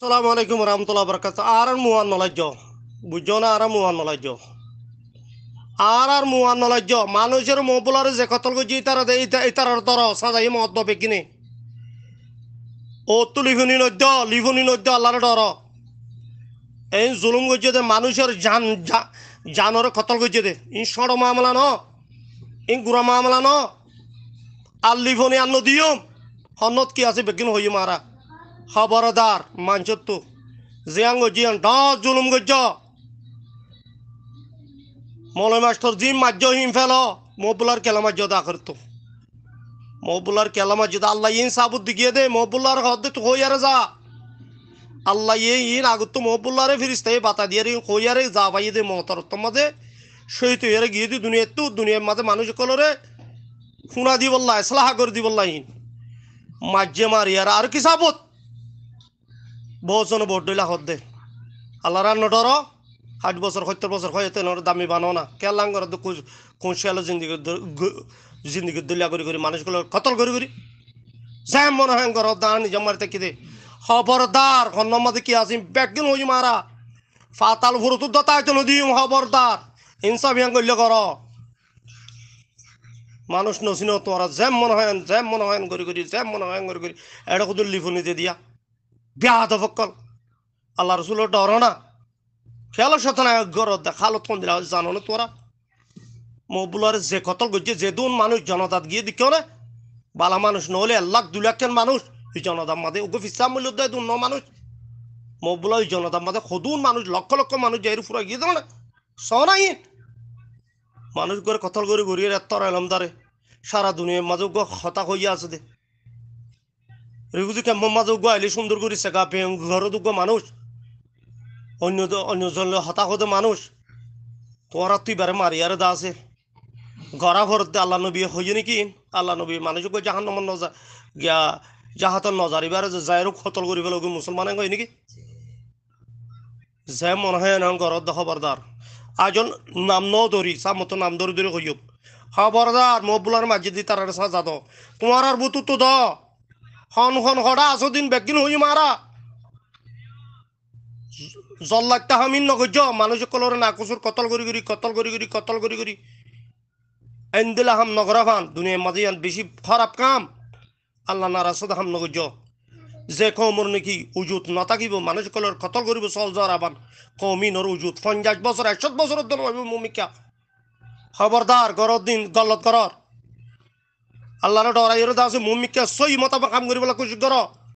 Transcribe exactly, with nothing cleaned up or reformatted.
Assalamu alaikum warahmatullahi wabarakatuh. Añárar muúan nolaijjó. Buijjó né, añárar muúan nolaijjó. Añárar muúan nolaijjó. Manúicoré, Muhibbullare ze kotol goijjé, ítararé de, íta-, ítararé dóro, sázaiyé moóddo beggúne. Ottú lifuni noddó, lifuni noddó, Allaré dóro. Eén zulum goijjé dé, manúicor jan, ja-, janoré kotol goijjé dé. Iín cóñço mamela noó. Iín gura mamela noó. Ar lifoni ar nodiyum. Honnót ki asé beggún hoiyúm añára. Hóbordar, maincóttu. Ziyán goijjó yían, dhoóñr zulum goijjó. Moloi mastor ziín maijjó híin félo, Muhibbullar kiyólla maijjó de akérottú. Muhibbullar kiyólla maijjó de, Allaye iín sabut digiyé dé, Muhibbullar hoódde tui hoiyaré za. Allaye iín agottú Muhibbullare firistaye bata diyére iín hoiyaré za faiyé dé mootor ottór mazé. Cóhid óiyaré giyé dé duniyaittú, duniyair mazé manúic ókkolóre fúna dibolla, esláha gorí dibolla iín. Maijjé mariyaré, ar ki sabut? Boóut zone boóut dhoilla hoódde. Allaré ar nodhoró, háit bosór, hóittor bosór hoiyé, te enor dami banó na. Kiyólla goródde, kuñ, kuñ céle zindigir dho-, gu-, zindigir dhoilla gorí gorí manúic ókkolóre kotol gorí gorí. Zeén mone hoó eén goródde, añára nizam mari táikki dé. Hóbordar, honnór mazé ki asé, beggún hoiyúm añára. Fatal furottu dóta aitó nodiyum, hóbordar. Insaf yían goillé goró. Manúic nosíno tuáñra, zeén mone hoó eén, zeén mone hoó eén gorí gorí, zeén mone hoó eén gorí gorí. Eçé kudú lifoni de diya. Beyadob ókkol. Allar Rosuloré dhoró na. Kiyólla cóitana goródde, hálot hondilla zano né tuáñra? Muhibbullare ze kotol goijjé, zedún manúic jonodat giyé deikkó né, bála manúic noóile ek lak dui lakkán manúic, e jonodar mazé uggúa fissá moillódde edún noó manúic. Muhibbullar e jonodar mazé hodún manúic, lokkó lokkó manúic zaiyóre fúrai giyé dé né. Soó na iín. Manúic uggúare kotol gorí gorí ettór elómdare. Sára duniyair mazé uggúa hotá hoiyé asé dé. Rifuzi kempor mazé uggúa ailé cúndor gorí seka peyong goródde uggúa manúic. Oinno de, oinno zon loi hotá hoódde manúic. Tuáñrattú íbaré mariyaré de asé. Gorá foredde Allar nobiye hoiyé né ki? Allar nobiye manúic uggúa jahannamot noza-, giya, jahatot nozar ibáre ze zaiyóre kotol gorí félagói musolmane hoiyé né ki? Ze mone hoó eén goródde hóbordar. Aijjó nam nódori, sámottu nam dóri dóri hoiyúm. Hóbordar, Muhibbullar maijjé dé ítararé sáza do. Tuáñrar bútottu do. Hon hon hoçé asó dé iín beggún hoiyúm añára. Zollatta ham iín nogoijjó, manúic ókkolóre nakusur kotol gorí gorí, kotol gorí gorí, kotol gorí gorí. Endilla ham nogorá fán, duniyair mazé yían bicí hóraf kam. Allar narasóde ham nogoijjó. Ze koumor niki ujut notákibo, manúic ókkolóre kotol goríbo, sóol zora ban. Koum iínor ujut fonjaic bosór, ekcót bosór uddúa noóibo muúmikká. Hóbordar, goródde iín gollot gorór. Allaré dhoraiyóre de asé, muúmikká sóiyi motabek ham goríbolla kucíc goró.